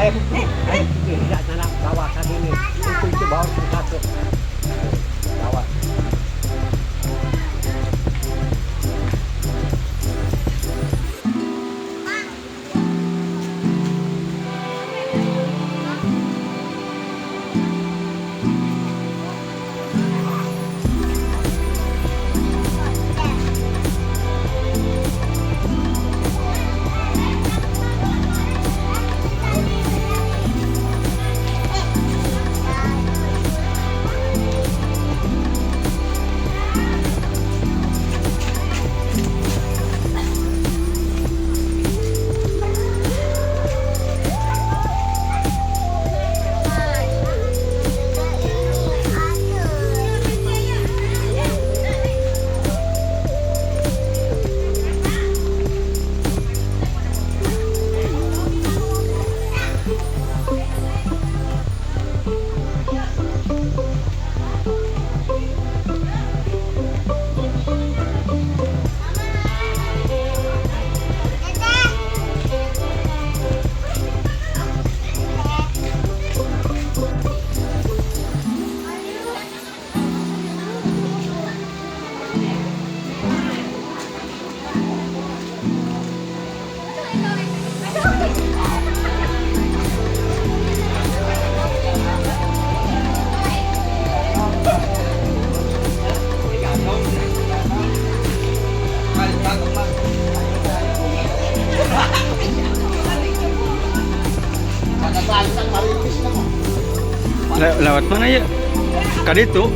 Ayo, ayo, tidak sana bawa ke sini. Itu bawa satu. Bawa. Lewat mana ya? Kaditu.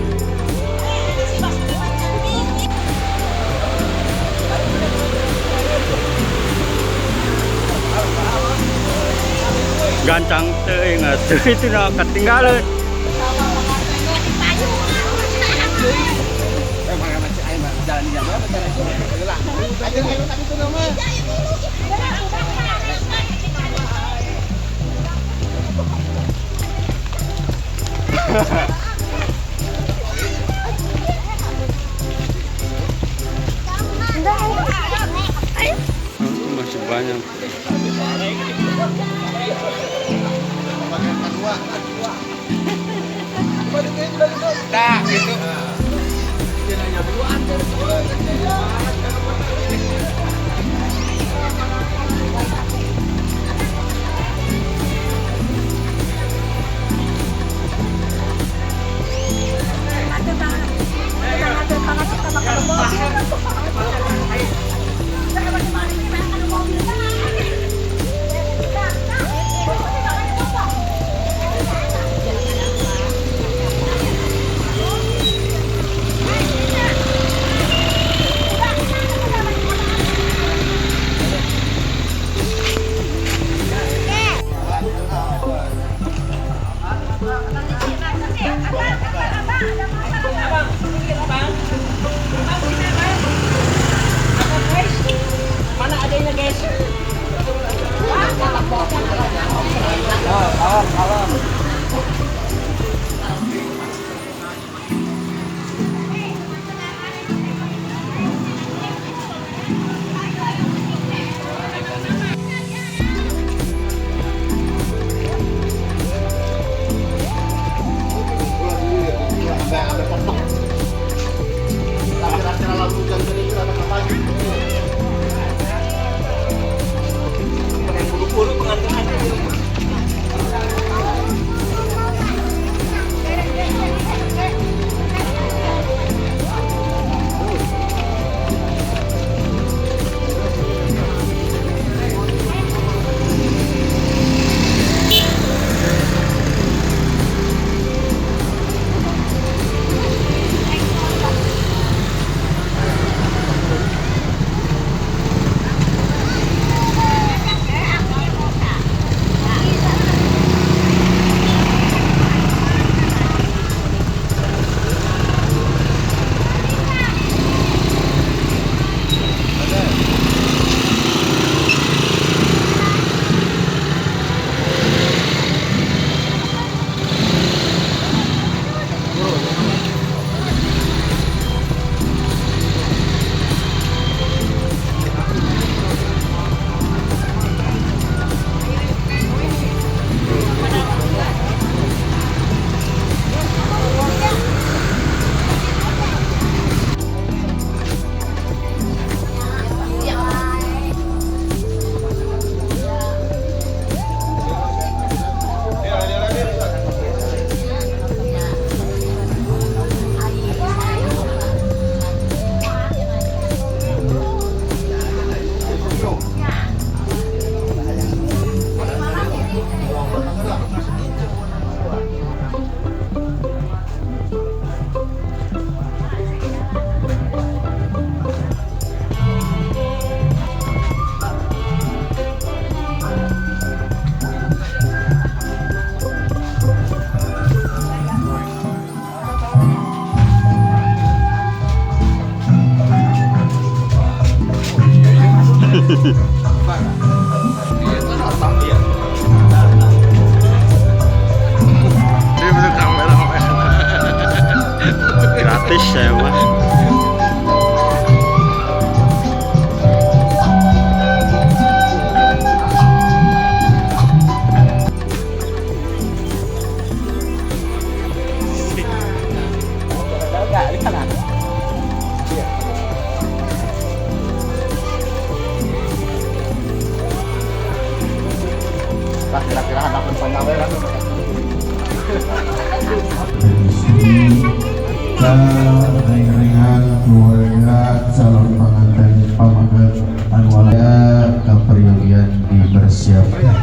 Gancang teuing atuh itu na ketinggalan. Masih banyak. Nah, gitu. Mana adanya guys? Iya. Ini betul kameramen. Gratis saya mah. Lah kira-kira hadapan panjang kan. Kita ring-ringan keluarga calon pengantin pameget anu aya kaperyogian dipersiapkan.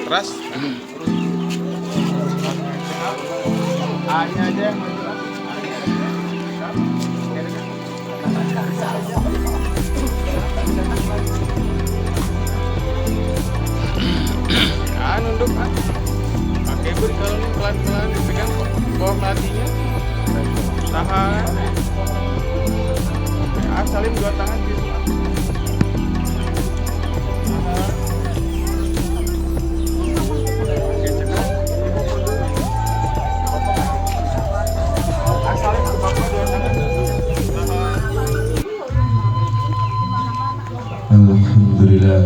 Keras. A-nya aja yang maju. Ah. Ya, nunduk ah. Pakai beri kalau ini pelan-pelan dipegang bawah melatinya. Tahan. Ah, salim dua tangan gitu. Tahan. Oke, cekap. Ibu mundur. Ah, salim ke bapak dua tangan. Tahan. Alhamdulillah,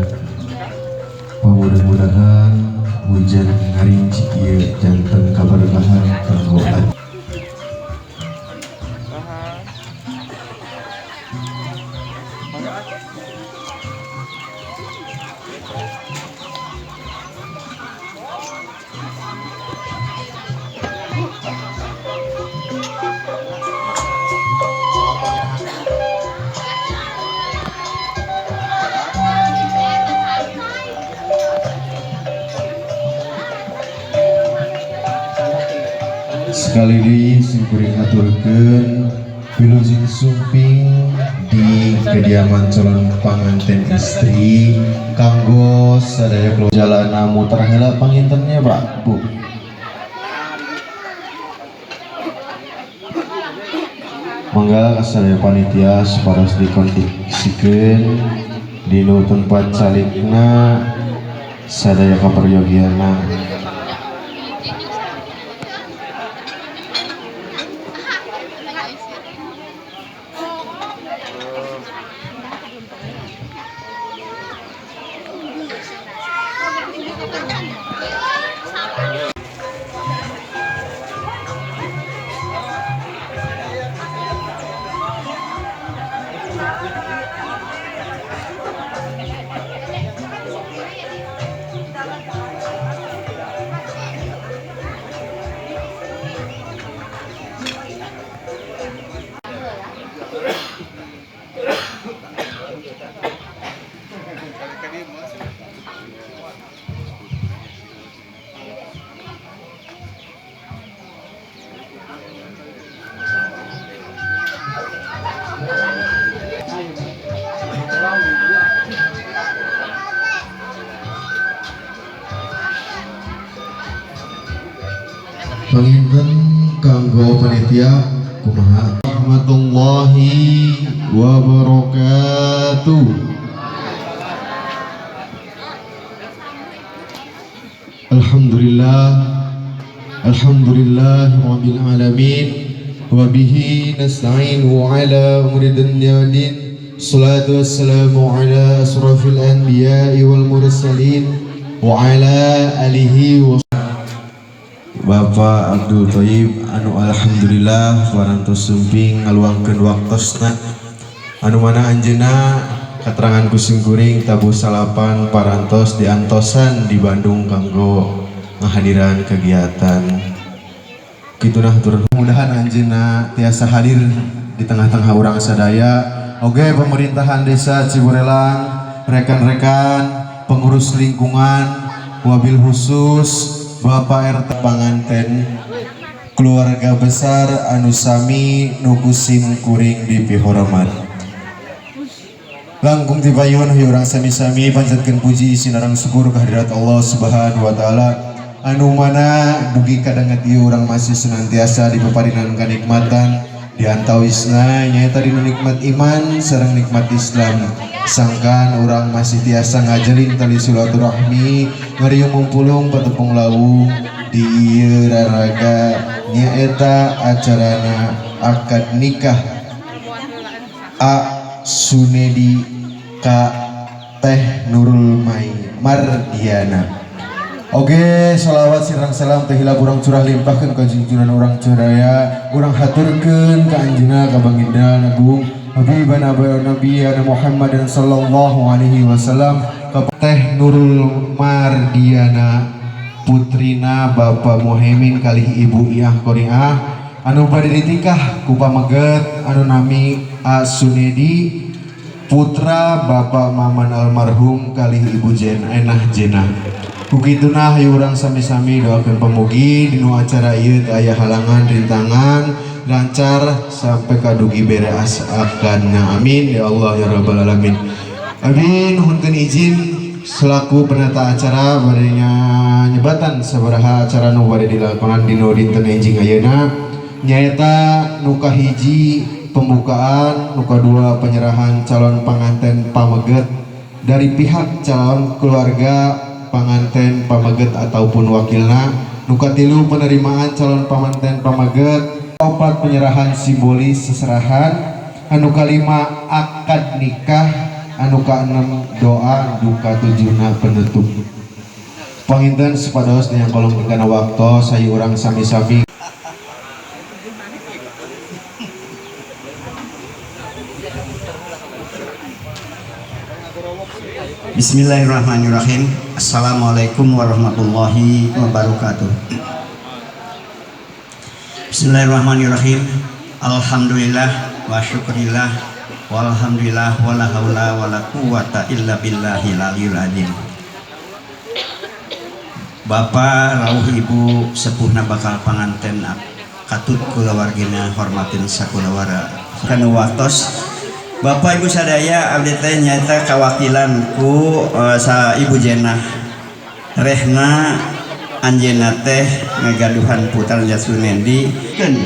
mudah-mudahan hujan ngarincik ieu janten kaberkahan kanggo Tahan. Mangga, ah. Sekali deui simkuring haturkeun wilujeng sumping di kediaman calon panganten istri kanggo sadaya keluarga. Jalana muter heula pangintennya, Pak, Bu. Mangga sadaya panitia supados dikondisikeun dinu tempat calikna sadaya kaperyogianna. Kali-kali masuk. Panginten kanggo panitia kumaha warahmatullahi wabarakatuh. Alhamdulillah, alhamdulillah rabbil alamin, wa bihi nasta'inu ala umuri dunya waddin. Salatu wassalamu ala asrafil anbiya'i wal mursalin wa ala alihi wa Bapak Abdul Thaib anu alhamdulillah parantos sumping ngaluangkeun waktosna, anu mana anjeunna katerangan ku simkuring tabuh salapan parantos diantosan di Bandung kanggo ngahadiran kegiatan kituna. Hatur mudahan anjeunna tiasa hadir di tengah-tengah urang sadaya. Oke, pemerintahan desa Ciburelang, rekan-rekan pengurus lingkungan, wabil khusus Bapak RT panganten, keluarga besar anu sami nu ku sim kuring dipihormat. Langkung ti payun hayu urang sami-sami panjatkeun puji sinareng syukur kehadirat Allah Subhanahu wa taala anu mana dugi kadanget ieu urang masih senantiasa dipaparinan kanikmatan di antawisna nyaeta dina nikmat iman sareng nikmat Islam, sangkan urang masih tiasa ngajalin tali silaturahmi, ngariung mumpulung patepung lawung di ieu raraga nyaeta acarana akad nikah A Sunedi ka Teh Nurul Mai Mardiana. Oke, sholawat sareng salam teh hilap urang curah limpahkeun ka junjunan urang sadaya, urang haturkeun ka anjeunna, ka baginda agung Habibana Nabi Muhammad sallallahu alaihi wasallam, ka Teh Nurul Mardiana, putrina Bapak Muhaimin kalih Ibu Iah Koriah, anu bade ditikah ku pameget anu nami A Sunedi, putra Bapak Maman almarhum kalih Ibu Jen Enah Jenah. Kukituna hayu urang sami-sami doakeun pamugi dinu acara ieu teu aya halangan rintangan, lancar sampai kadugi bereas akadna. Amin ya Allah ya rabbal alamin. Abi nuhunkeun izin selaku penata acara bade nyebatan sabaraha acara nu bade dilakonan dinu dinten enjing ayeuna, nyaeta nu kahiji pembukaan, nu kadua penyerahan calon panganten pameget dari pihak calon keluarga panganten pameget ataupun wakilna, nu katilu penerimaan calon panganten pameget, opat penyerahan simbolis seserahan, anu kalima akad nikah, anu keenam doa, duka tujuhna penutup. Panginten supados nyangkolong kana waktos, hayu urang sami-sami. Bismillahirrahmanirrahim. Assalamualaikum warahmatullahi wabarakatuh. Bismillahirrahmanirrahim. Alhamdulillah wa syukurillah walhamdulillah wala haula wala quwata illa billahil aliyul azim. Bapak rauh ibu sepuhna bakal panganten katut kulawargina hormatin sakulawara kanu waktos. Bapak Ibu sadaya, abdi teh nyaeta kawakilan ku sa Ibu Jenah, rehna anjeunna teh ngagaduhan putra Sunendi keun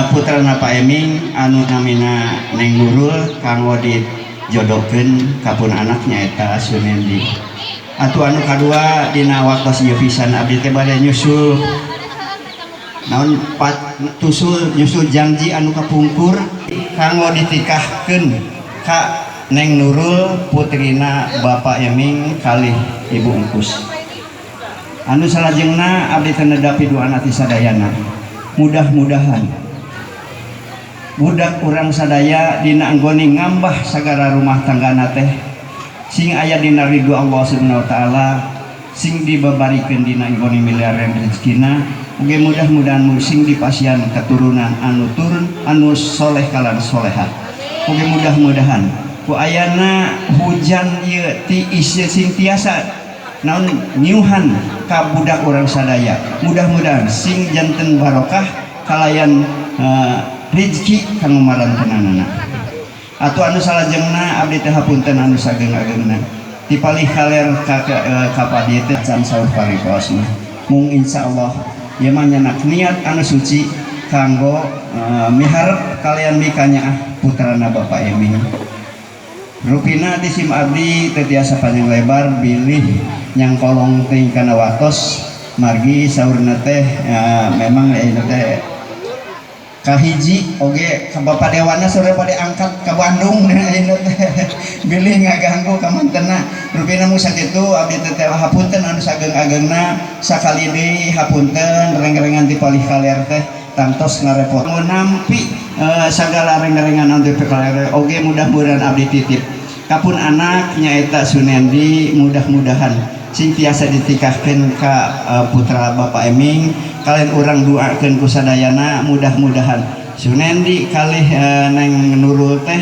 putrana Pak Eming anu namina Neng Nurul kanggo dijodohkeun ka pun anak nyaeta Sunendi. Atuh anu kadua, dina waktos ieu pisan abdi teh bade nyusul naon pat tusul nyusul janji anu kapungkur kanggo ditikahkeun ka Neng Nurul, putrina Bapak Eming kalih Ibu Engkus. Anu salajengna abdi teh nedapi doana ti sadayana, mudah-mudahan budak urang sadaya dina anggone ngambah sagara rumah tanggana teh sing aya dina ridho Allah Subhanahu wa taala, sing dibabarikeun dina anggone miliaran rezekina. Oge mudah-mudahan sing dipasihan keturunan anu turun anu soleh kalan solehah. Oge mudah-mudahan ku ayana hujan ieu ti ieu sing tiasa naon nyiuhan ka budak urang sadaya, mudah-mudahan sing janten barokah kalayan rezeki kanggo marantenanana. Atuh anu salajengna abdi teh hapunten anu sageng-agengna ti palih kaler ka padi teh can saur paritos mah mung insyaallah ieu mah nyanak niat anu suci kanggo miharep kalian mikanyaah putrana Bapak Eming. Rupina di sim abdi teu tiasa panjang lebar bilih nyangkolong teh kana waktos margi saurna teh memang ieu teh kahiji oge ka Bapak Dewana sore pada angkat ka Bandung ieu teh bilih ngaganggu ka mantena. Rupina mung sakitu abdi teh hapunten anu sageng-agengna, sakali deui hapunten reng-rengan ti palih kaler teh tangtos ngarepot nampi sagala reng-rengan anu ti kaler. Oge mudah-mudahan abdi titip kapun anak nyaeta Sunendi, mudah-mudahan sing tiasa ditikahkeun ka putra Bapak Eming. Kalian urang doakeun ku sadayana, mudah-mudahan Sunendi kalih Neng Nurul teh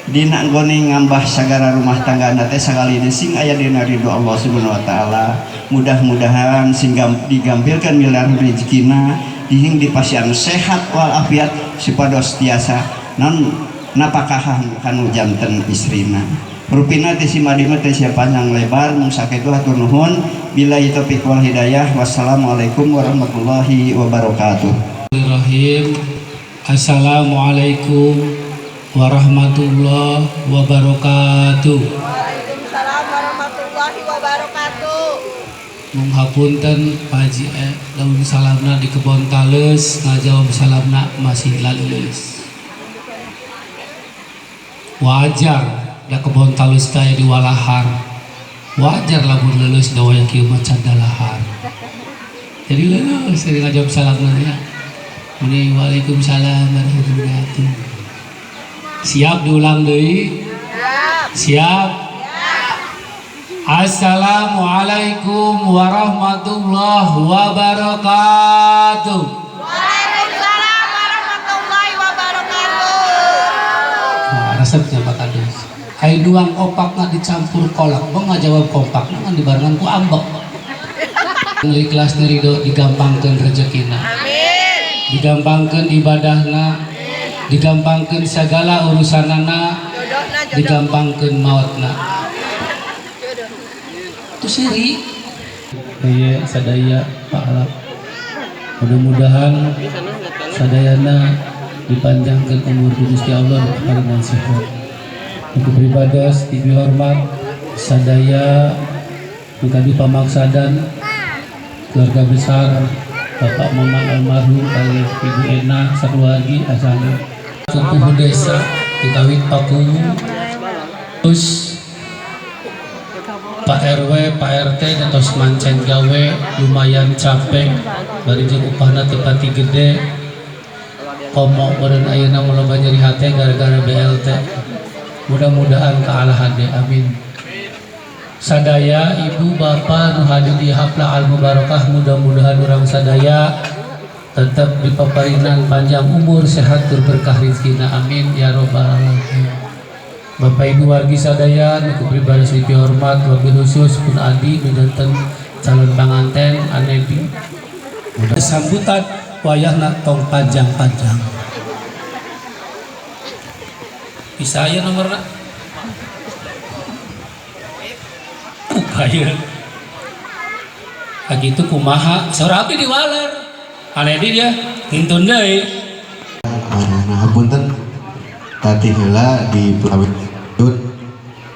dina nggone ngambah sagara rumah tangga teh sakali deui sing aya dina ridho Allah Subhanahu wa taala, mudah-mudahan sing digampilkeun miliar rezekina, dihing dipasihan sehat walafiat supados tiasa non Napakahan kanu janten istrina. Rupina teh si Madi mah teh siap panjang lebar mung sakitu hatur nuhun billahi taufik wal hidayah wassalamualaikum warahmatullahi wabarakatuh. Bismillahirrahmanirrahim. Assalamualaikum warahmatullahi wabarakatuh. Waalaikumsalam warahmatullahi wabarakatuh. Mung hapunten Pak Haji, daun salamna di kebon tales, ngajawab salamna masih laleus. Wajar da kebon talus teh di walahar. Wajar lamun leuleus da wayah kieu mah can dalahar. Jadi leuleus jadi ngajawab salamna ya. Muni waalaikumsalam warahmatullahi wabarakatuh. Siap diulang deui? Siap. Siap. Assalamualaikum warahmatullahi wabarakatuh. Waalaikumsalam warahmatullahi wabarakatuh. Nah, resepnya Pak Kadus. Ai duang kopakna dicampur kolak, mau ngajawab kompakna kan dibarengan ku ambek. Ikhlas ridho digampangkeun rezekina. Amin. Digampangkeun ibadahna, digampangkeun segala urusanana, Jodohna jodoh. Digampangkeun mautna. Jodoh. Itu siri. Iya, sadaya Pak Alap. Mudah-mudahan sadayana dipanjangkan umur di Gusti Allah dan sehat. Untuk beribadah, dihormat sadaya Mukadi pamaksadan keluarga besar Bapak Maman almarhum kali Ibu Ena sakeluargi asana sepuh desa dikawit Pakuwu terus Pak RW, Pak RT tos mancen gawe lumayan capek bari jeung upahna teu pati gede komo meureun ayeuna mah loba nyeri hate gara-gara BLT. Mudah-mudahan kaala hade, amin. Sadaya ibu bapak nu hadir di haflah al mubarakah mudah-mudahan urang sadaya tetap dipaparinan panjang umur sehat berberkah rezekina, amin ya robbal alamin. Bapak Ibu wargi sadaya nu pribadi dihormat wabil khusus pun adi nu janten calon panganten anebi sambutan wayahna tong panjang-panjang. Bisa aya nomorna? Upaya. Gitu kumaha saur abdi diwaler. Anedi dia ngintun deui. Nah, punten tati heula di Pelawi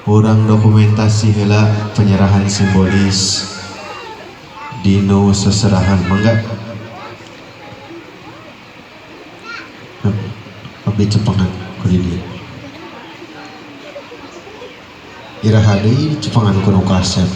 urang dokumentasi heula penyerahan simbolis dino seserahan, mangga abdi cepengan ku di dieu iraha deui cepengan ku nu kasep.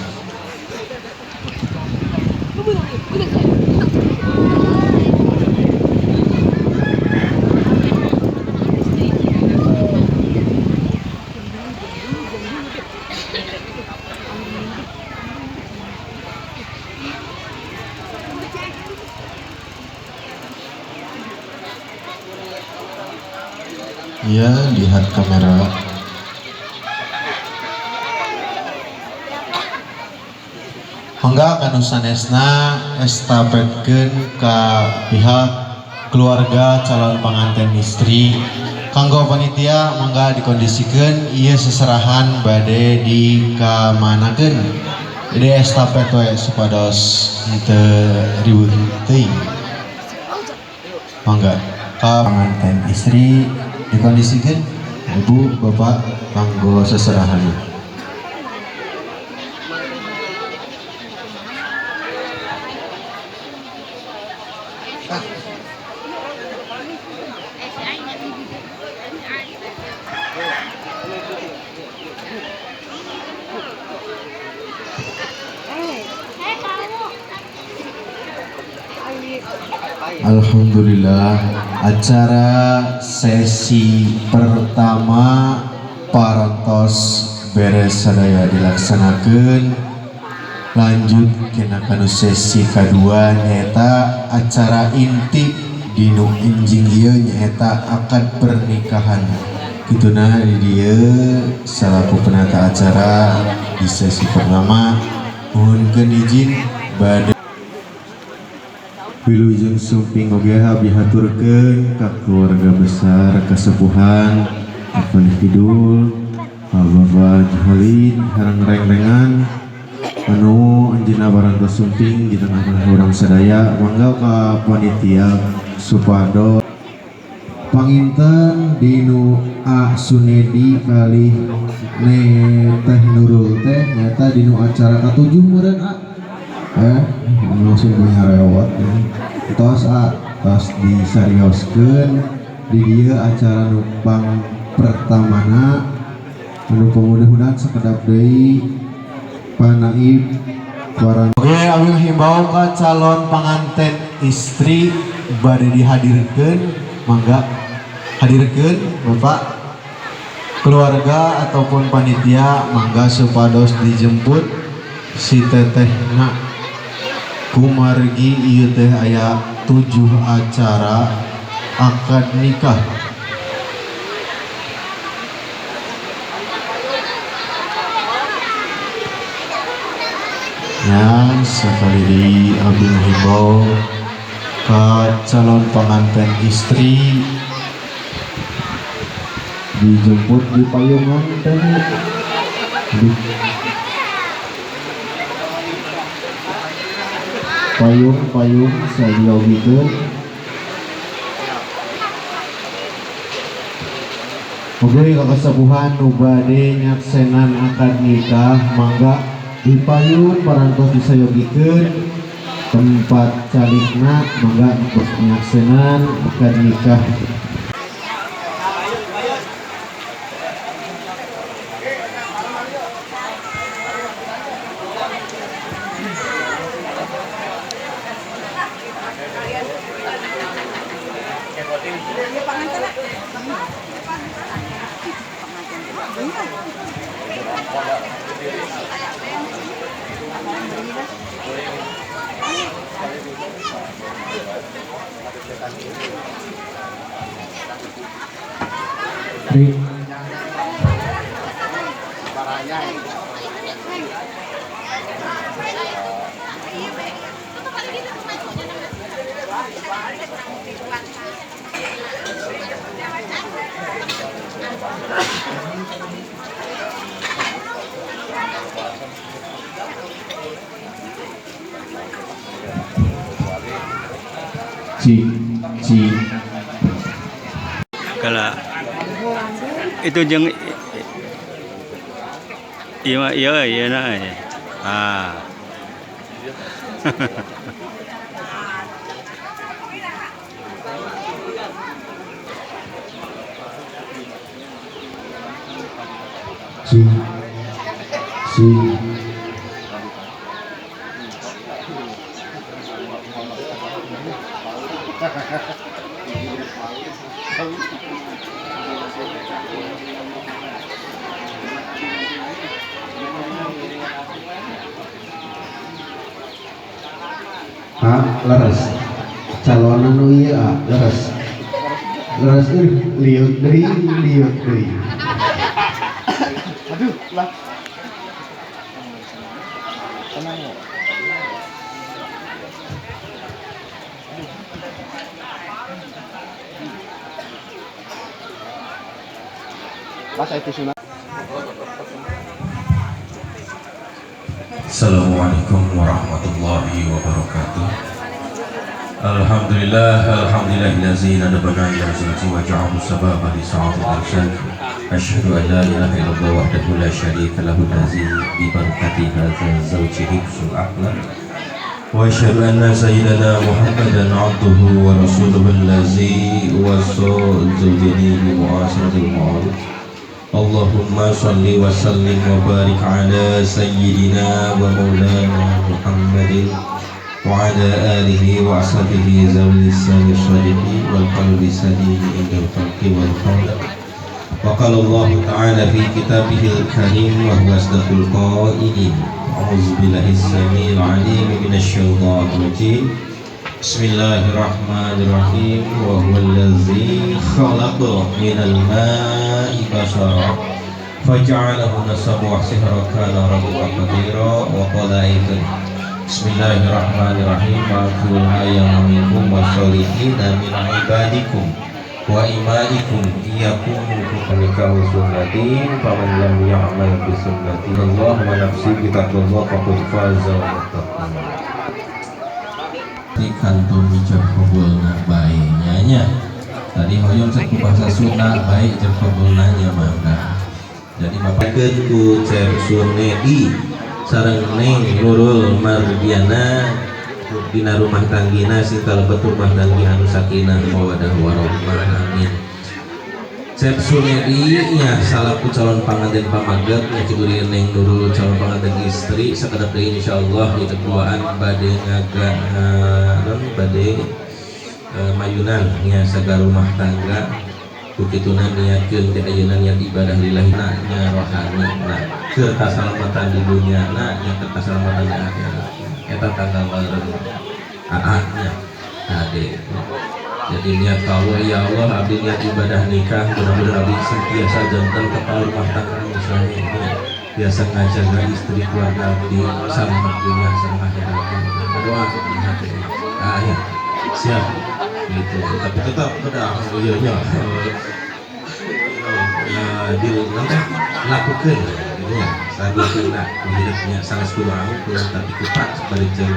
Ya, lihat kamera. Mangga kanu sanesna estafetkeun ka pihak keluarga calon pengantin istri. Kanggo panitia mangga dikondisikeun ieu seserahan bade dikamanakeun. Jadi estafet we supados henteu riweuh teuing. Mangga ka pengantin istri dikondisikan ibu bapak kanggo seserahan. Alhamdulillah acara sesi pertama parantos beres sadaya dilaksanakan. Lanjut kena kanu sesi kedua nyaeta acara inti dinu enjing ieu nyaeta akad pernikahan. Kituna di dieu salaku penata acara di sesi pertama nuhunkeun izin bade wilujeng sumping oge abdi haturkeun ka keluarga besar kesepuhan Palih kidul ka Bapak Juhalin sareng reng-rengan anu anjeunna parantos sumping di tengah-tengah urang sadaya. Mangga ka panitia supados panginten dinu A Sunedi kalih ne Teh Nurul teh nyata dinu acara katujuh meureun A, langsung harewot ya. Tos A, tos disarioskeun di dieu acara numpang pertamana anu mudah-mudahan sakedap deui panaib waran. Oke, abdi himbau ka calon panganten istri bade dihadirkeun, mangga hadirkeun Bapak keluarga ataupun panitia, mangga supados dijemput si tetehna kumargi ieu teh aya 7 acara akad nikah. Ya, sekali di abdi menghimbau ke calon pengantin istri dijemput di payungan teh di payung-payung sajiogikeun. Oke, kasepuhan nu bade nyaksenan akad nikah mangga di payun parantos disayogikeun tempat calikna, mangga nyaksenan akad nikah. Ci, ci. Kalau itu jeng iya iya iya nah. Ah. Ci, ci. Ah, leres. Calonan nu ieu ah, leres. Leres euy, lieur deui, lieur deui. Aduh, lah. Tenang ya. Mas itu sunat. Assalamualaikum warahmatullahi wabarakatuh. Alhamdulillah, alhamdulillahillazi nadabana ila zawji wa ja'alahu sababa li sa'atil arsyad. Asyhadu an la ilaha illallah wahdahu la syarika lahu allazi bi barakati hadza zawji hifzul akhlaq. Wa asyhadu anna sayyidana Muhammadan abduhu wa rasuluhu allazi wasa zawjani bi mu'asiratil ma'ruf. Allahumma salli wa sallim wa barik ala sayyidina wa maulana Muhammadin wa ala alihi wa ashabihi zawil lisani shadiqi wal qalbi salim indal khalqi wal khalq. Wa qala Allah ta'ala fi kitabihil karim wa huwa asdaqul qailin. A'udzu billahi samil alim minasy syaithanir rajim. Bismillahirrahmanirrahim. Wa huwallazi khalaqa minal ma'i bashara faja'alahu nasaban wa sihra kana rabbuka qadira. Wa qala aidan Bismillahirrahmanirrahim. Wa akul ayyama minkum wasolihina min ibadikum Wa imaikum iyakumu nikahu sunnati faman lam ya'mal bi sunnati Allah wa nafsi bi taqwallah faqad faza wa muttaqin. Kantun ijab kabulna bae nya. Tadi hoyong cek bahasa Sunda bae ijab kabulna nya mangga. Jadi bapak ku Cep Sunedi sareng Neng Nurul Mardiana dina rumah tanggina sing kalebet rumah tanggi anu sakinah mawadah warahmah, amin. Cep Sunedi nya salaku calon panganten pamaget nya kitu Neng Nurul calon panganten istri sakedap deui insyaallah di keduaan bade ngaga bade mayunan nya saga rumah tangga kukituna niatkeun di ayeuna niat ibadah lillahi nya rohani na keur kasalamatan di dunia na nya keur kasalamatan di akhirat eta tanggal bareng aa nya ade. Jadi niat Allah, ya Allah abdi niat ibadah nikah mudah-mudahan abdi sentiasa janten kepala rumah tangga misalnya ini biasa ngajaga istri keluarga abdi selamat dunia sama akhirat doa di hati ah ya siap gitu. Tapi tetap udah iya nya di nanti lakukan gitu ya sagutuna hidupnya sanes kudu angkuh tapi kupat balik jeung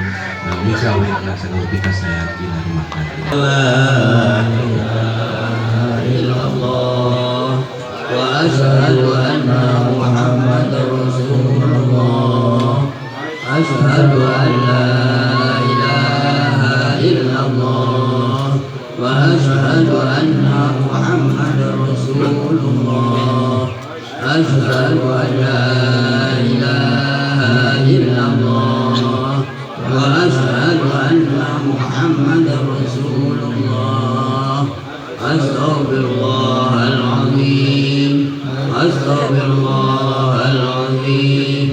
mikawetna sagala pikasayang dina rumah tangga. La ilaha illallah wa asyhadu anna Muhammadar Rasulullah asyhadu an la ilaha illallah wa asyhadu anna Muhammadar Rasulullah asyhadu an la ilaha illallah wa asyhadu anna Muhammadar Rasulullah astaghfirullahalazim astaghfirullahalazim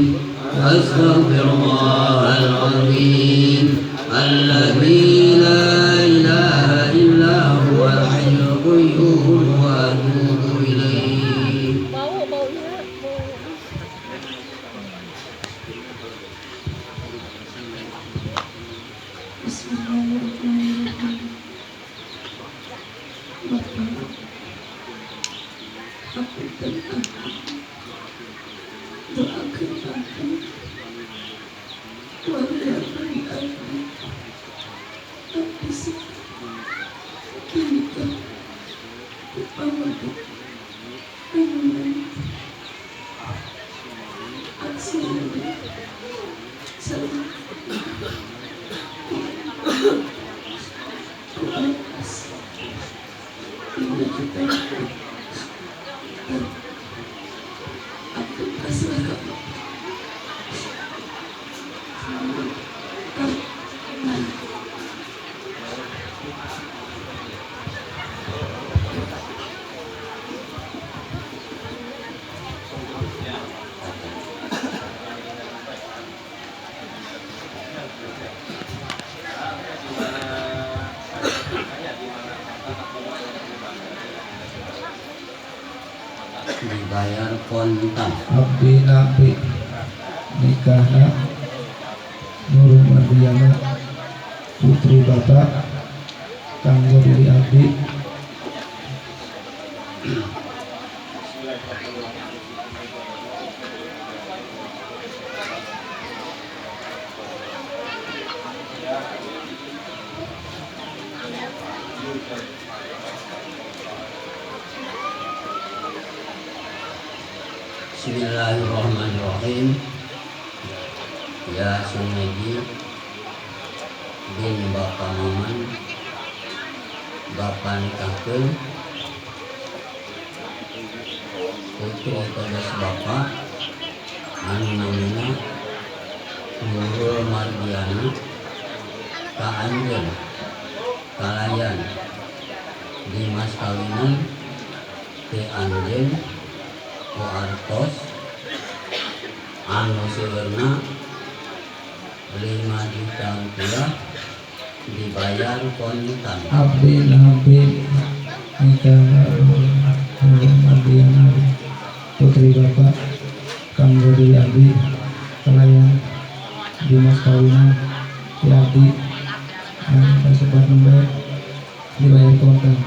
astaghfirullahalazim alladzi la ilaha illa huwal hayyul qayyum wa atubu ilaih. Bismillahirrahmanirrahim. Bapak, apunten aku, doakan aku, waliakan aku, tapi kini kau upamaku, anunan, aksana, salam, ku atas. 5 juta aku pasrah kamu. Dibayar kontan. Abdi nabi nikahna Nurul Mardiana putri bapak kanggo diri abdi. Bismillahirrahmanirrahim. Ya Sunedi bin Bapak Maman, Bapak nikahkeun putri kados Bapak anu namina Nurul Mardiana ka anjeun kalayan dimas kawinan ti anjeun ku artos anu seueurna 5 juta rupiah dibayar kontan. Abdi nabi nikah Nurul Mardiana putri bapak kanggo diri abdi kalayan dimas kawinan ti abdi anu kasebat nembe dibayar kontan.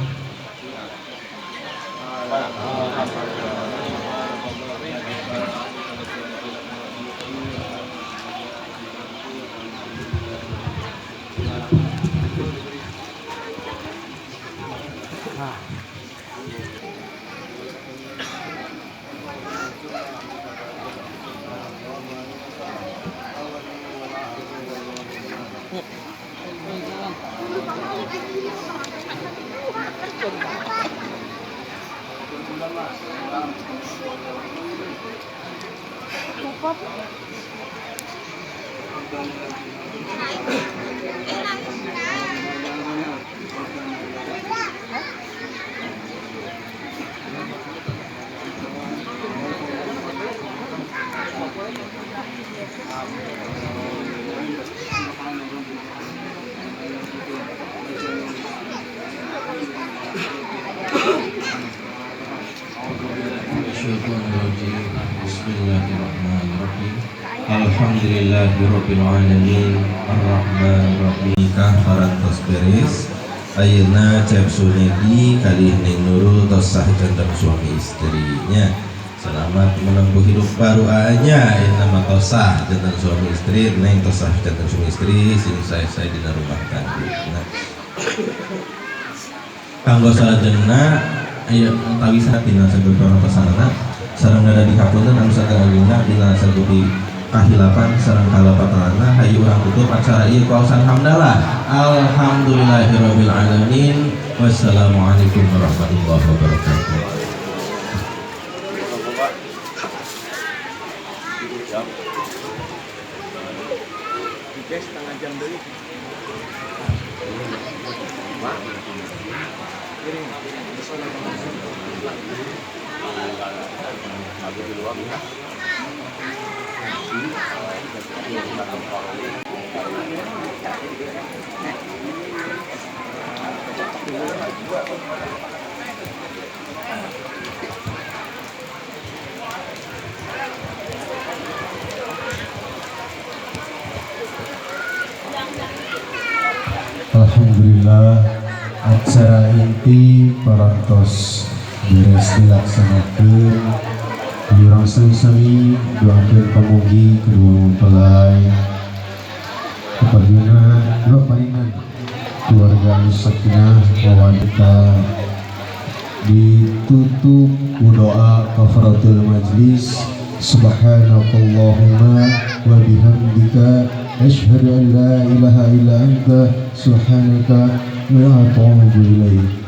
Bismillahirrahmanirrahim. Alhamdulillahirabbil alamin arrahmanirrahim. Nikah parantos beres. Ayeuna Cep Sunedi kalih Neng Nurul tos sah janten suami istrinya. Selamat menempuh hidup baru anya. Ayeuna mah tos sah janten suami istri, Neng tos sah janten suami istri, sing sae-sae dina rumah tangga. Nah. Kanggo salajengna aya tawisan tina saged parantosanana sareng nada dihapunten anu sagung-agungna dina sagupi kahilapan sareng kalepatanana hayu urang tutup acara ieu ku aosan hamdalah. Alhamdulillahirabbil alamin. Wassalamualaikum warahmatullahi wabarakatuh. Alhamdulillah acara inti parantos beres dilaksanakan. Urang sami-sami doakeun pamugi kedua mempelai kepaduna dua parinan keluarga anu sakinah mawaddah. Ditutup ku doa kafaratul majlis. Subhanakallahumma wa bihamdika asyhadu an la ilaha illa anta subhanaka wa atubu ilaik.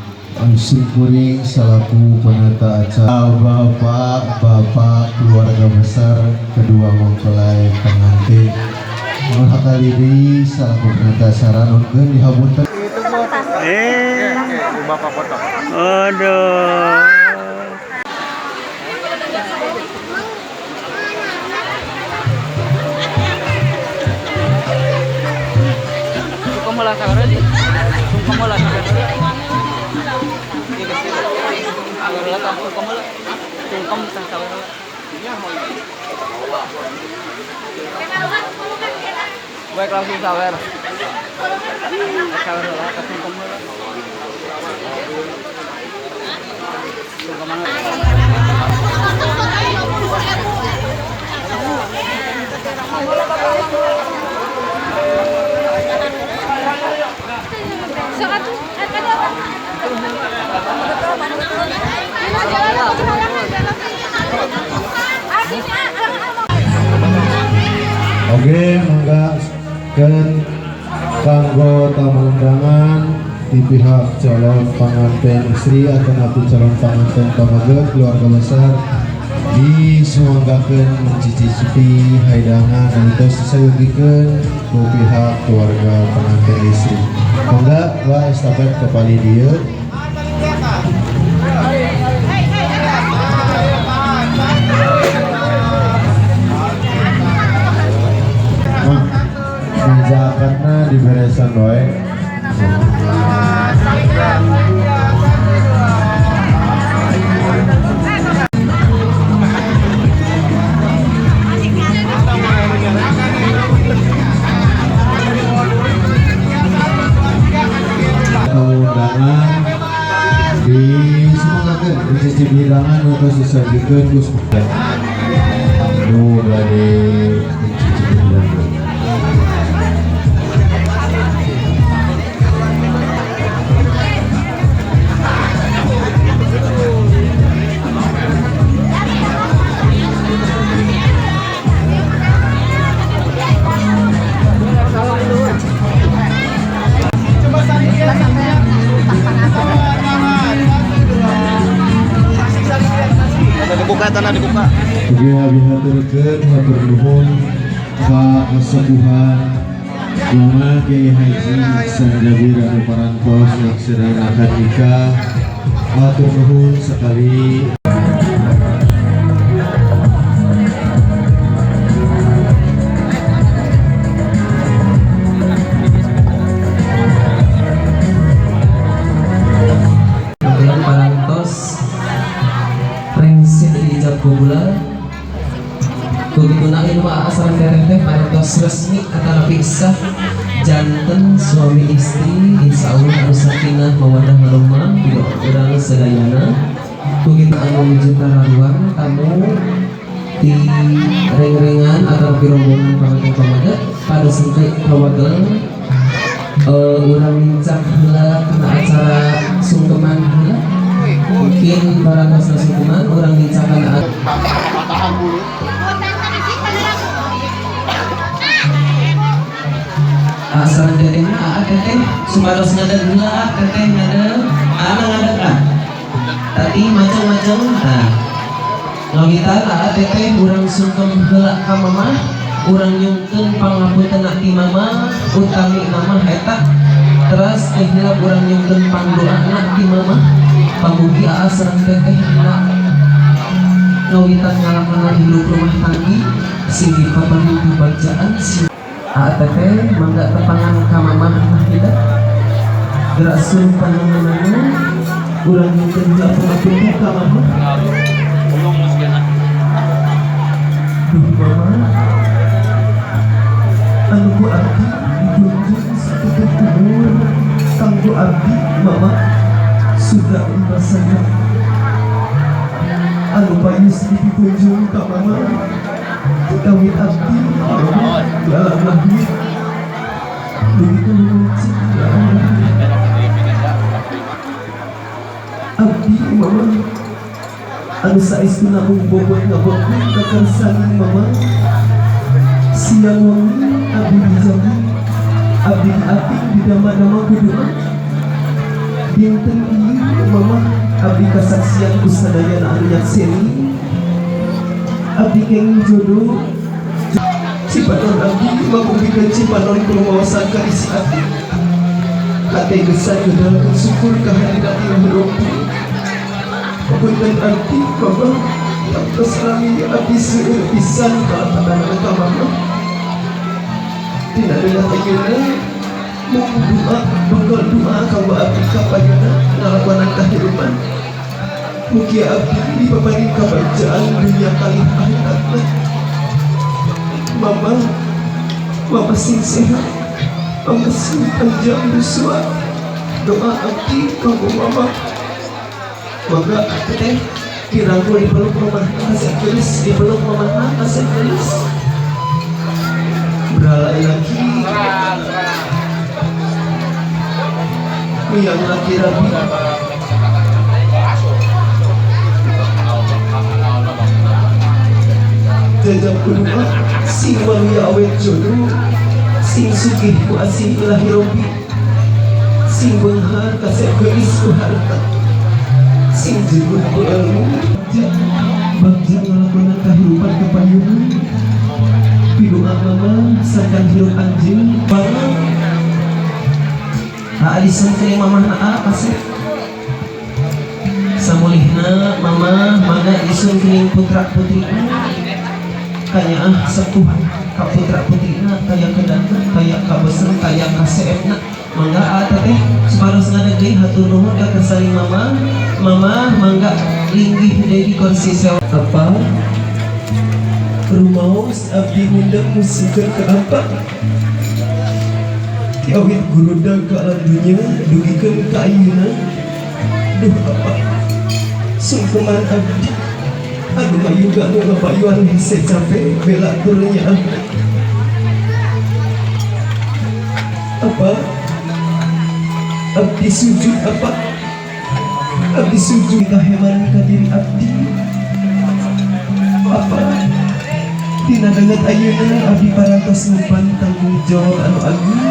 Syukuring selaku penata acara bapak-bapak keluarga besar kedua mempelai pengantin kali ini selaku penata acara nungkeun dihapunten. Bapak foto. Aduh. Baik langsung sawer. Sawer lah, kasih kamu lah. Oke, mangga kan kanggo tamu undangan di pihak calon pengantin istri atau napi calon pengantin pameget keluarga besar disuanggakeun mencicipi hidangan anu disayogikeun ku pihak keluarga pengantin istri. Mangga wa estafet kepali dieu. Karena diberesan wae. Undangan disemangatkeun mencicipi hidangan atau disayogikeun ku nu bade mencicipi hidangan. Dibuka tanah dibuka. Oke, abi haturkeun hatur nuhun ka kasepuhan Mama Kiai Haji Iksan Jabir anu parantos nyaksian akad nikah. Hatur nuhun sekali. Kemudian parantos rengse diijab kabula. Begitu na ilmu sareng teteh teh parantos resmi atanapi sah janten suami istri, insya Allah harus sakinah mawaddah warahmah di urang sadayana. Begitu anu wujud ruang tamu di reng-rengan atau di rombongan pamajikan pamaget pada sempit kawagel, urang nincak heula kana acara sungkeman heula. Mungkin parantos sungkeman, urang nincak kana asal teteh. Aa, teteh supados ngadeg heula. Ah, teteh ngadeg, aa ngadeg, ah tadi macam-macam. Nah, ngawitan aa, teteh, urang sungkem heula ka mamah, urang nyungkeun pangapunten ti mama utami nama eta. Teras teh hilap urang nyungkeun pangdoana ti mama, pamugi aa sareng teteh na ngawitan ngalakonan hirup rumah tanggi sing dipaparin kebagjaan. Sing aa, teteh mangga tepangan ka mamah Mahida gerak sun pananganana. Urang nyungkeun heula pangapunten ka mamah. Duh mama, anu ku abdi dijunjung sakitu umur kanggo abdi mama sudah merasana anu payus dipunjung ka mama dikawin abdi mama di alam lahir begitu memuncik di alam lahir abdi mama anu saestuna mung bobot ngabotkeun kakersaning mama. Siang wengi abdi dijagi, abdi diaping, didama-dama ku doa. Dinten ieu mama abdi kasaksian ku sadayana anu nyakseni abdi kenging jodoh cipanon. Abdi mapupikeun cipanon kumawasan ka isi abdi hate gesan ngedalkeun syukur ka hadirat Ilahi. Punten abdi mama, tos lami abdi seueur pisan kalepatan ka mama. Tina dengan ayeuna mung doa bekal doa kanggo abdi kapayuna ngalakonan kahirupan. Mugia abdi dipaparin kabagjaan dunya kalih akhiratna. Mama, mama sing sehat, mama sing panjang yuswa, doa abdi kanggo mama. Mangga teteh dirangkul, dipeluk mama kasih gelis, dipeluk mama kasih gelis. Beralai lagi yang laki rabi jajab kedua sing maluya awet jodoh, sing sugih ku asih ilahi robi, sing benghar kasep gelis ku harta, sing jegut ku ilmu. Bagja ngalakonan kahirupan kapayungan pidoa mama sangkan hirup anjeun mama. Aa disungkeun mamah aa kasep samulihna. Mama mangga disungkeun putra putrina kanyaah sepuh ka putra putrina kaya kedana kaya kabesen kaya kaseepna. Mangga aa, teteh supados ngadeg deui. Hatur nuhun ka kersaning mama. Mama mangga linggih deui di kursi sewa. Apa rumaos abdi ngundang musikeun ke apa ti awit gurudang ka alam dunya dugikeun ka ayeuna. Duh apa sungkeman abdi anu mayuga anu ngapayuan hese capek bela turnya. Apa abdi sujud, apa abdi sujud kaheman ka diri abdi. Apa tina danget ayeuna abdi parantos ngumpan tanggung jawab anu agung,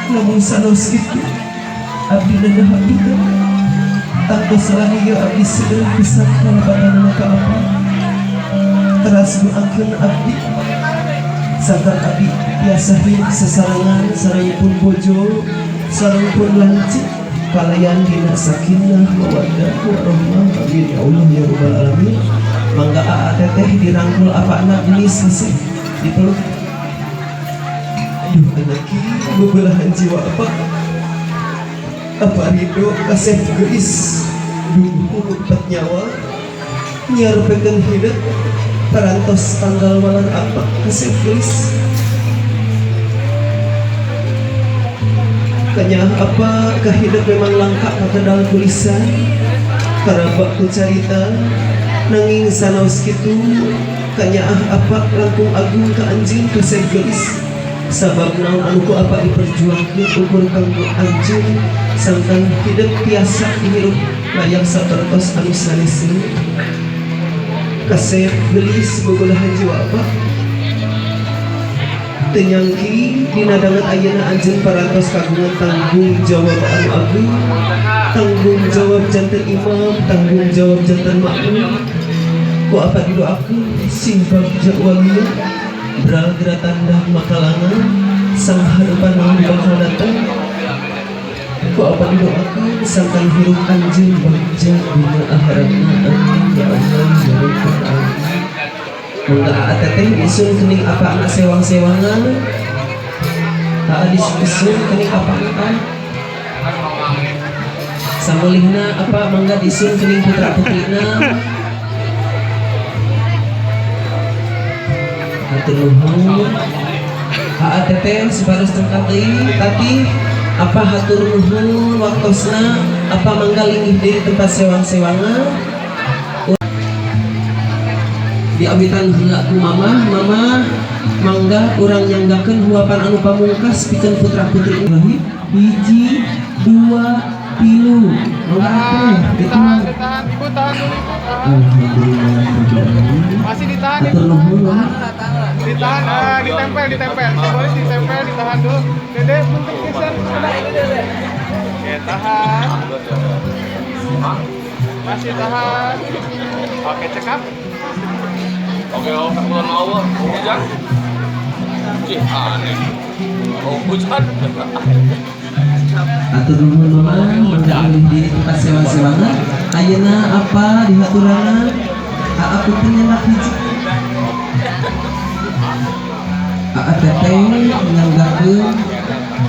namun sanaos kitu abdi nanaha. Tangtos salami ieu abdi seueur pisan kalepatanana ka apa. Teras doakeun abdi sangkan abdi biasa hirup sesarengan sarengipun bojo sarengipun lanceuk kalayan dina sakinah mawaddah warahmah. Amin ya Allah ya rabbal alamin. Mangga aa teteh dirangkul apana gelis hese dipeluk. Aduh anaki bebelahan jiwa apa apa ridho kasep gelis duh empat nyawa nyarupekeun hidup parantos tanggal walar apa kasep gelis kanyah apa kahidup memang langka kakedal kulisan karabak ku carita nanging sanaos kitu kanyaah apa langkung agung ka anjeun kasep gelis sabab naon anu ku apa diperjuangkeun ukur kanggo anjeun sangkan hidup tiasa dihirup layak sapertos anu sanesna kasep gelis bogolahan jiwa apa teu nyangki dina danget ayeuna anjeun parantos kagungan tanggung jawab anu agung, tanggung jawab janten imam, tanggung jawab janten makmum. Ku apa didoakeun sing bagja waliya bral geura tandang makalangan sang harupan naon bakal datang. Ku apa didoakeun sangkan hirup anjeun bagja dina akhiratna. Amin ya Allah ya rabbal alamin. Mangga aa teteh disun kening apa anak sewang-sewangan. Aa disun kening apa anak samulihna apa mangga disun kening putra putrina. Hatur nuhun aa teteh supados tengkat deui tati apa hatur nuhun waktosna apa mangga linggih diri tempat sewang-sewangan. Diawitan heula ku mamah, mamah mangga urang nyanggakeun huapan anu pamungkas pikeun putra putri. Hiji, dua, tilu. Mangga atuh Ditahan, ditahan, ibu tahan dulu, ibu tahan. Alhamdulillah. Masih ditahan, ibu. Ditahan, ditempel, ditempel. Boleh ditempel, ditahan dulu. Dede, bentuk geser. Oke, tahan. Masih tahan. Oke, cekap. Oke, oh, kebetulan mau hujan. Cih, aneh. Oh, hujan. Atur nuhun mama, mangga ulih diri tempat sewang-sewangan. Ayeuna apa dihaturanan? Aa putih nyenak hiji. Aa teteh nyanggakeun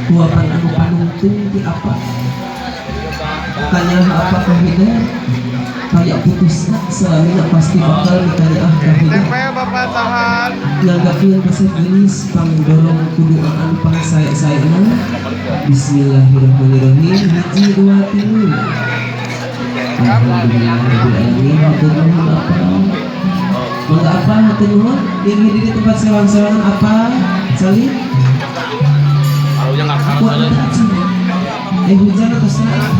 huapan anu panungtung ti apa? Kanyaah apa kahidep? Kayak putusna selamina pasti bakal dikanyaah kahidep. Tempel bapak tahan. Nyanggakeun kasih gelis pangdorong kuduaan pangsae-saena. Bismillahirrahmanirrahim. Hiji dua tilu. Alhamdulillah rabbil alamin. Hatur nuhun apa? Mangga apa hatur nuhun? Linggih diri tempat sewang-sewangan apa? Salih? Aku ada hujan atau sana?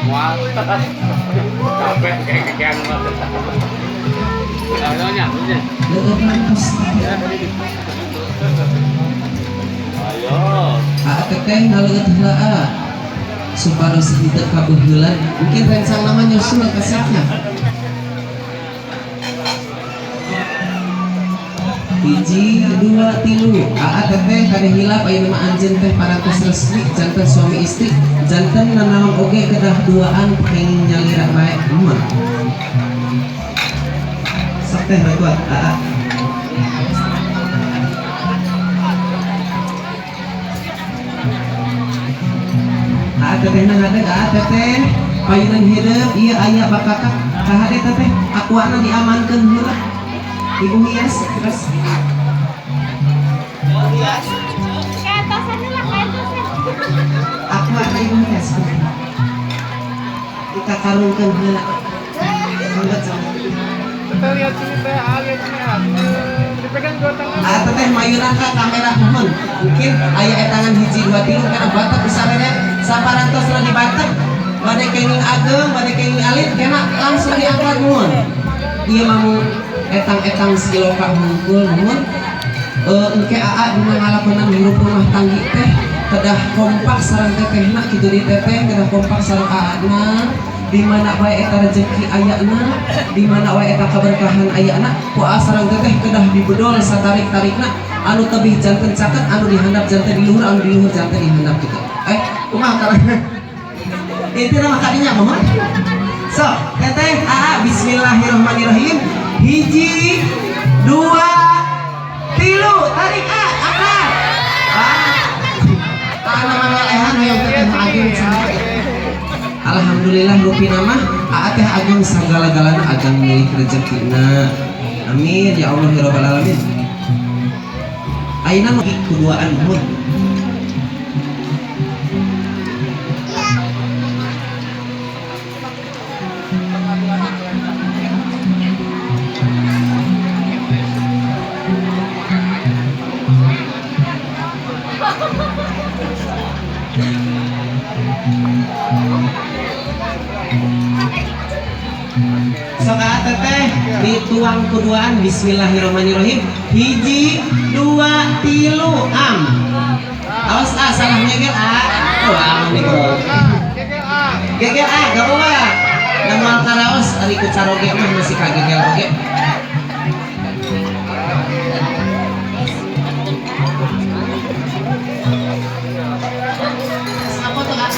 Mual. Capek kayak Ayo. Aa teteh ngaleueut heula supados henteu kabeuheulan. Mungkin rencang nama nyusul kasepna. Hiji, dua, tilu. Aa teteh kade hilap ayeuna mah anjeun teh parantos resmi janten suami istri. Janten nanaon oge kedah duaan kenging nyalira bae mun. Sok teh kuat aa. Aa tetehna ngadeg aa teteh payunan hirup ieu aya bakakak kahade teteh akuana diamankeun heula. Ibu hias terus. Aku ada ibu hias. Kita karungkeun heula. Mangga sama. Teteh lihat sini teh, lihat sini. Dipegang dua tangan. Ah teteh mayuran ka kamera mohon. Mungkin aya etangan hiji dua tilu kana batak usarene saparantosna dibatek. Bade kenging ageng, bade kenging alit kena langsung diangkat mohon. Ieu mah etang-etang siloka hungkul mohon. Engke aa dina ngalakonan hirup rumah tanggi teh Kedah kompak sareng tetehna kitu di teteh, kedah kompak sareng aana. Di mana wae eta rezeki ayana, di mana wae eta keberkahan ayana, ku aa sareng teteh kedah dibedol satarik-tarikna, anu tebih janten caket, anu dihandap janten di luhur, anu di luhur janten dihandap gitu. Kumaha karena itu nama kadinya mohon. So, teteh aa bismillahirrahmanirrahim. Hiji, dua, tilu, tarik a, angkat. Ah, nama ngalehan hayang teteh ageng sampai. Alhamdulillah rupina mah aa teh ageng sagala-galana, ageng milik rezekina. Amin ya Allah ya rabbal alamin. Ayeuna mah kuduaan muhun. Sok teteh dituang kuduaan bismillahirrahmanirrahim. Hiji, dua, tilu, am. Awas ah salah ngegel ah. Oh, am nih bro. Gegel ah, gak apa-apa. Namun karaos ari ku caroge mah masih kagegel oge. Apa tuh ah?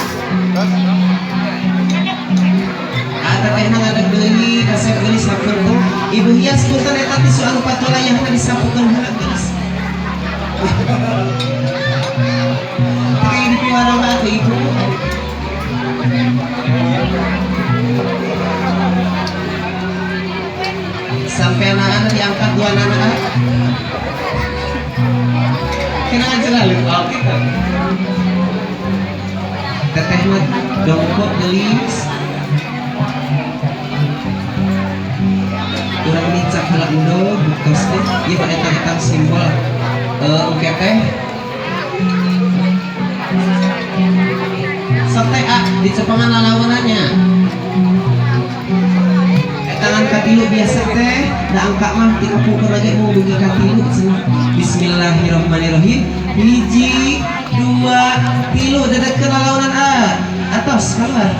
Tetehna ngadeg deui kasep geulis hapunten. Ibu hias punten eta tisu anu patulayahna disapukeun heula geulis. Teh di piwarang atuh ibu. Sampai anak-anak diangkat dua anak-anak. Kena aja lalu oh gitu. Tetehna dongkok geulis. Urang nincak heula endog buktos teh ieu mah eta simbol engke teh sok teh ah dicepengan lalaunannya tangan katilu biasa teh da angka mah ti kapungkur lagi mau dugi katilu cenah. Bismillahirrahmanirrahim. Hiji, dua, tilu dedetkeun lalaunan ah atos keluar.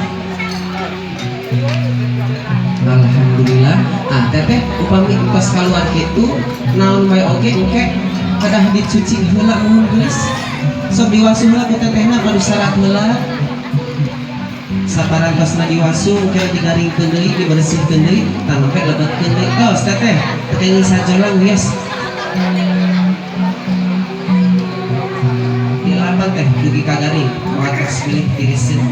Alhamdulillah. Ah teteh upami entos kaluar kitu naon wae oge engke kedah dicuci heula muhun geulis. Sok diwasuh heula ku tetehna kudu syarat heula. Saparantosna diwasuh engke digaringkeun deui, dibersihkeun deui, tah nempe lebetkeun deui. Tos teteh, teu kenging sajolang wios. Dilapan teh dugi ka garing, moal tos pilih tiriseun.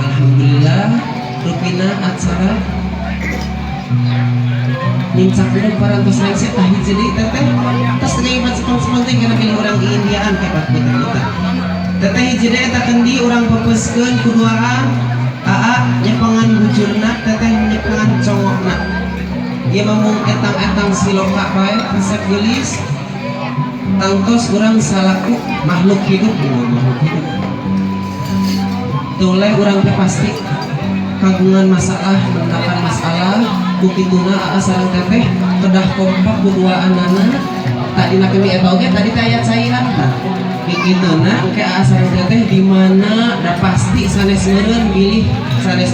Alhamdulillah rupina acara nincak dulu parantos rengse tah hiji deui teteh tos teu cepeng-cepeng teh kana pilih urang di Indiaan hebat puter-puter teteh hiji deui eta kendi urang peupeuskeun kuduaan aa nyepengan bujurna teteh nyepengan congokna ieu mah mung etang-etang siloka bae resep geulis tangtos urang salaku makhluk hidup, makhluk hidup toleh urang teh pasti kagungan masalah, mendapat masalah kukituna aa sareng teteh kedah kompak kuduaanana tadi nak kami eta oge tadi teh aya cairan tah kikituna engke aa sareng teteh di mana da pasti sanes meureun bilih sanes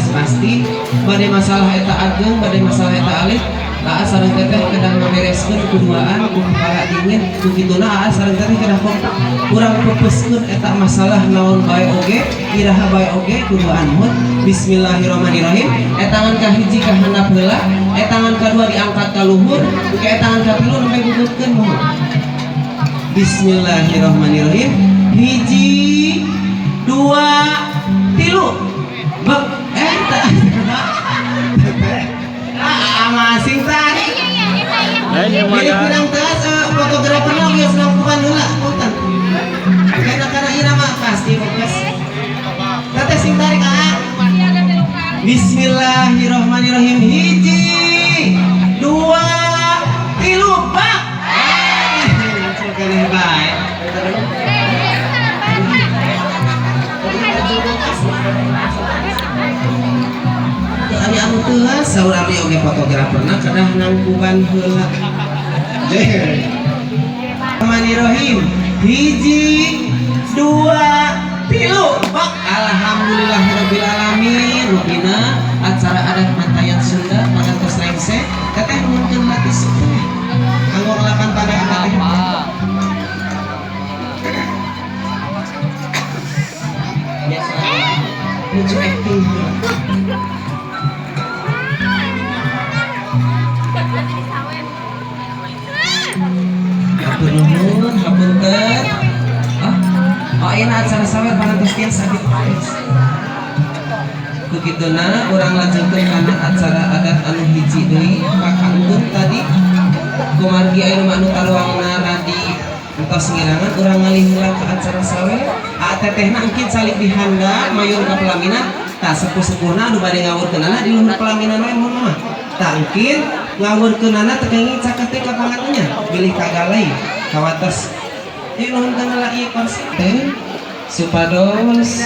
pasti bade masalah eta ageng bade masalah eta alit aa sareng teteh kedah ngabereskeun kuduaan ku kepala dingin kukituna aa sareng teteh kedah kompak urang peupeuskeun eta masalah naon bae oge iraha bae oge kuduaan mun. Bismillahirrahmanirrahim. Etangan kahiji ka handap heula, etangan kadua diangkat ka luhur, ke etangan katilu nembe gugutkeun muhun. Bismillahirrahmanirrahim. Hiji, dua, tilu. Bek. Bismillahirrahmanirrahim. Hiji, dua, tilu, pak. Langsung keneh bae. Ari anu teuas saur abdi oge fotograferna kedah nangkuban heula. Bismillahirrahmanirrahim. Hiji, dua, tilu, pak. Alhamdulillahirabbil alamin. Rupina acara adat Mantayan Sunda parantos rengse. Teteh nuhunkeun hati teh. Kanggo ngelapan pada teteh. Biasa lucu acting heula. Hatur nuhun, hapunten. Ah, oh ayeuna acara sawer parantos tiasa abdi paes. Ku kituna urang lanjutkeun kana acara adat anu hiji deui kakaengkeun tadi. Kumargi ayeuna mah anu taruangna radi entos ngirangan urang ngalih heula ka acara sawer. Aa tetehna engkin calik di handap mayun ka pelaminan. Tah sepuh-sepuhna anu bade ngawurkeunana di luhur pelaminan we mun mah. Tah engkin ngawurkeunana teu kenging caket teh ka pangantennya bilih kagalai kawates. Ieu nuhunkeun heula ieu kursi teh supados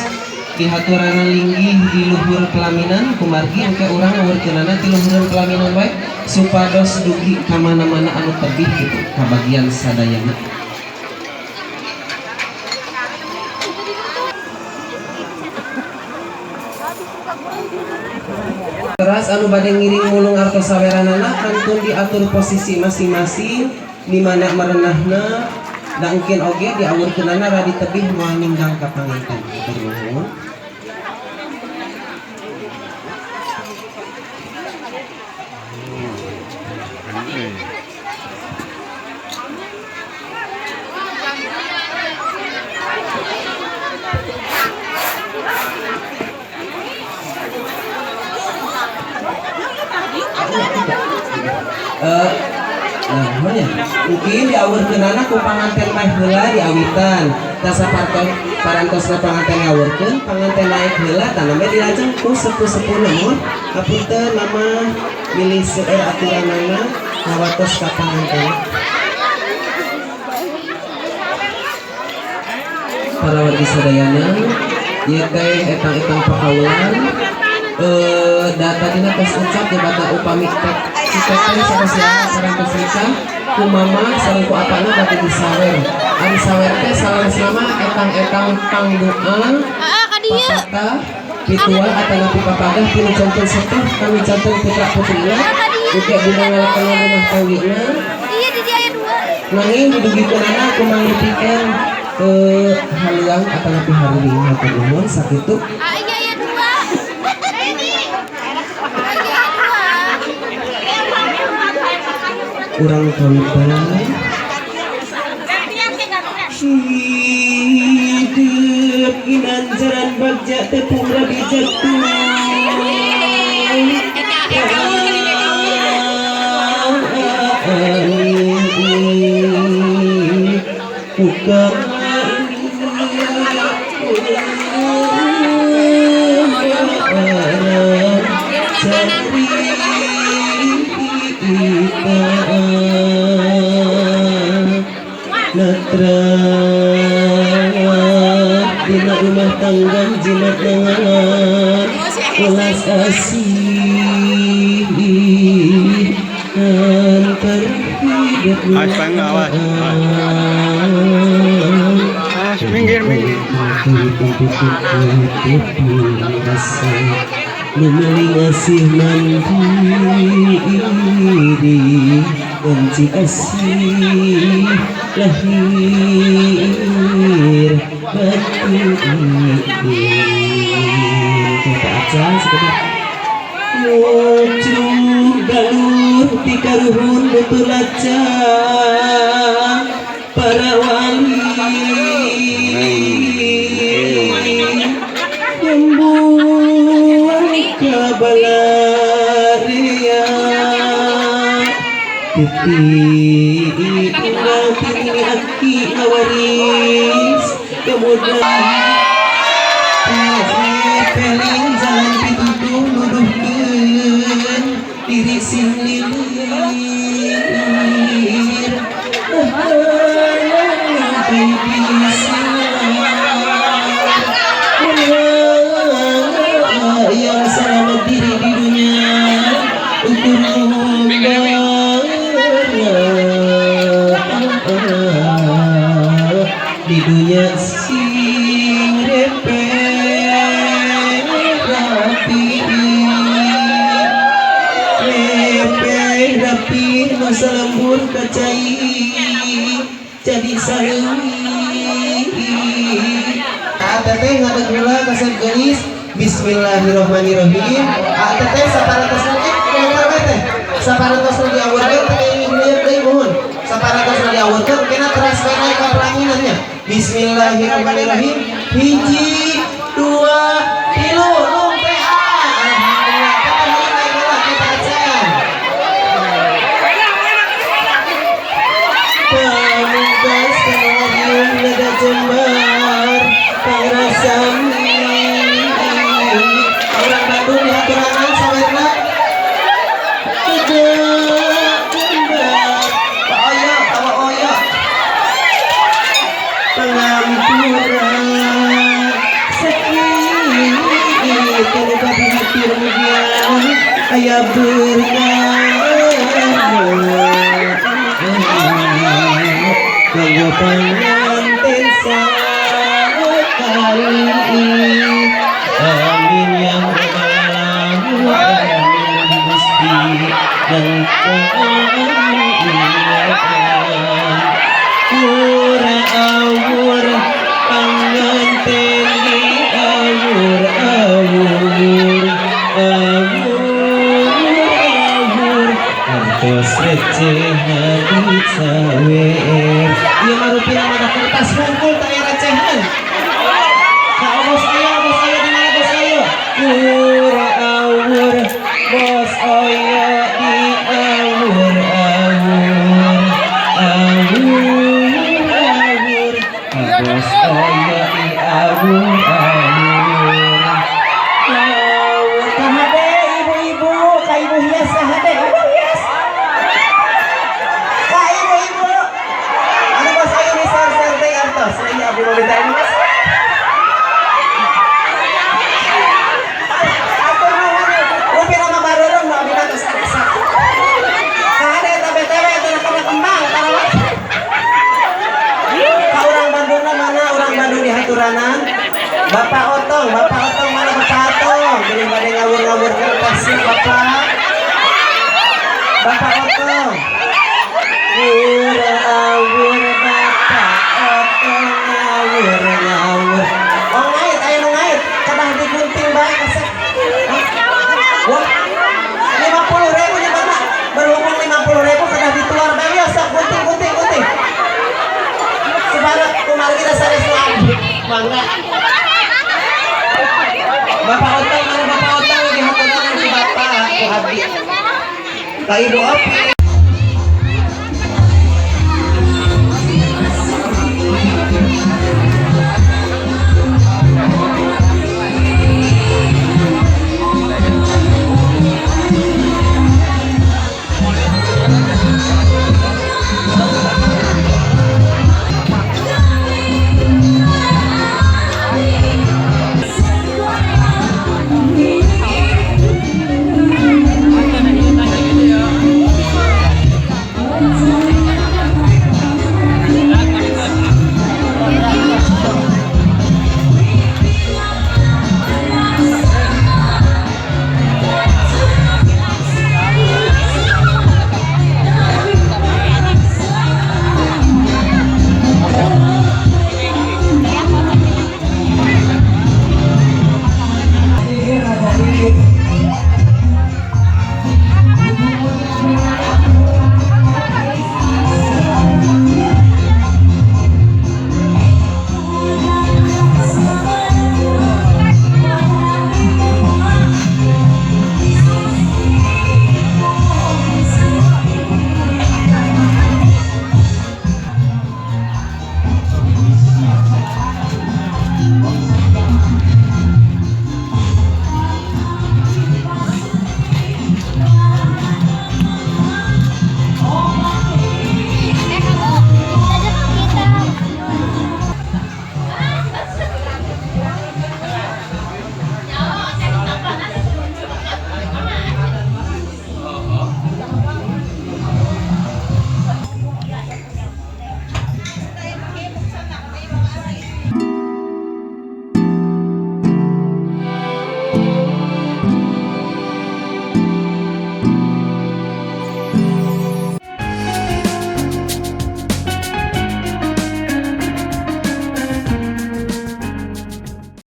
dihaturana linggih di luhur pelaminan kumargi engke urang ngawurkeunana ti luhureun pelaminan wae supados dugi ka mana-mana anu tebih kitu ka bagian sadayana. Teras anu bade ngiring mulung artos saweranana kantun diatur posisi masing-masing di mana merenahna da engkin oge diawurkeunana radi tebih moal ninggang ka panganten. Hatur nuhun. Nah, nya. Mungkin diawurkeunana ku panganten mah heula diawitan. Tah sapartos parantosna panganten ngawurkeun, panganten naik heula tah namanya dilajeng ku sepuh-sepuh namun hapunten mama milih seueur aturanana ngawatos ka panganten. Para wargi sadayana ieu teh etang-etang pakaulan da tadina tos ucap jabatan upami teh si teteh sareng parantos nikah ku mama sareng ku apana bade disawer. Ari sawer teh salaresna mah etang-etang pangdoa papatah pitua atanapi papadah tinu janten sepuh kami janten putra putrina uge dina ngalakonan rumah tanggina. Iya di aya dua. Nanging didugikeunana ku mangrupikeun haluang atanapi haruring hatur nuhun sakitu. Iya aya dua. Urang kawitan hidup ginanjaran bagja tepung rabi jatuh buka dina rumah tangga jimat nengan welas asih antar hidup. Awas bang, awas. Awas, minggir, minggir. Numeling asih mandiri benci asih lahir batin. Kita aja sekedar Wajruh galur tikaruhun nutur lacang para wali membuang kabalaria titi undang tini aki ngawaris kemudian peling jalan pitutuh. sing lilir yang selamat diri di dunia ukur di dunia sing repe rapi masa lembur kacai jadi saling ATT ngadeg heula kasep geulis. Bismillahirrahmanirrahim. ATT saparatosna komentar teh saparatosna diawurkeun teh lieur deui muhun saparatosna diawurkeun kena transfer ka pelanginan nya. Bismillahirrahmanirrahim. 1 2 3 nung PA. Alhamdulillah kita naik heula kita acan. Pamungkas kana nada jembar pangrasami orang Bandung dihaturanan sawerna jembar Pak Oyo tawa Oyo pengampura sakit kanu kapihatir mugia aya berkah kanggo panganten sakali. Amin ya rabbal alamin. Amin Gusti dan ura awur panganten di awur awur awur awur artos receh hati sawer. Ieu mah rupina mah kertas hungkul teh aya recehan. Ka bos ayo di mana bos ayo? Ura awur bos oyo di awur awur awur awur bos oyo di awur awur awur. Kahade ibu-ibu ka ibu hias kahade ibu hias ka ibu-ibu anu bos oyo di sar-sar teh artos ieu abdi mau minta ini mas. Bapak Otong mana Bapak Otong? Beli bade ngawur-ngawur kertas sih Bapak. Bapak Otong. Ura awur Bapak Otong ngawur ngawur. Oh ngait, aya nu ngait, kedah digunting bae kasep. Wah, 50.000 nya Bapak. Berhubung 50.000 kedah ditular bae ya sok gunting gunting gunting. Sebarang kumargi dasar Islam. Mangga. Bapak Otong, mana Bapak Otong lagi haturanan ku Bapak, ku abdi. Ka Ibu Opi.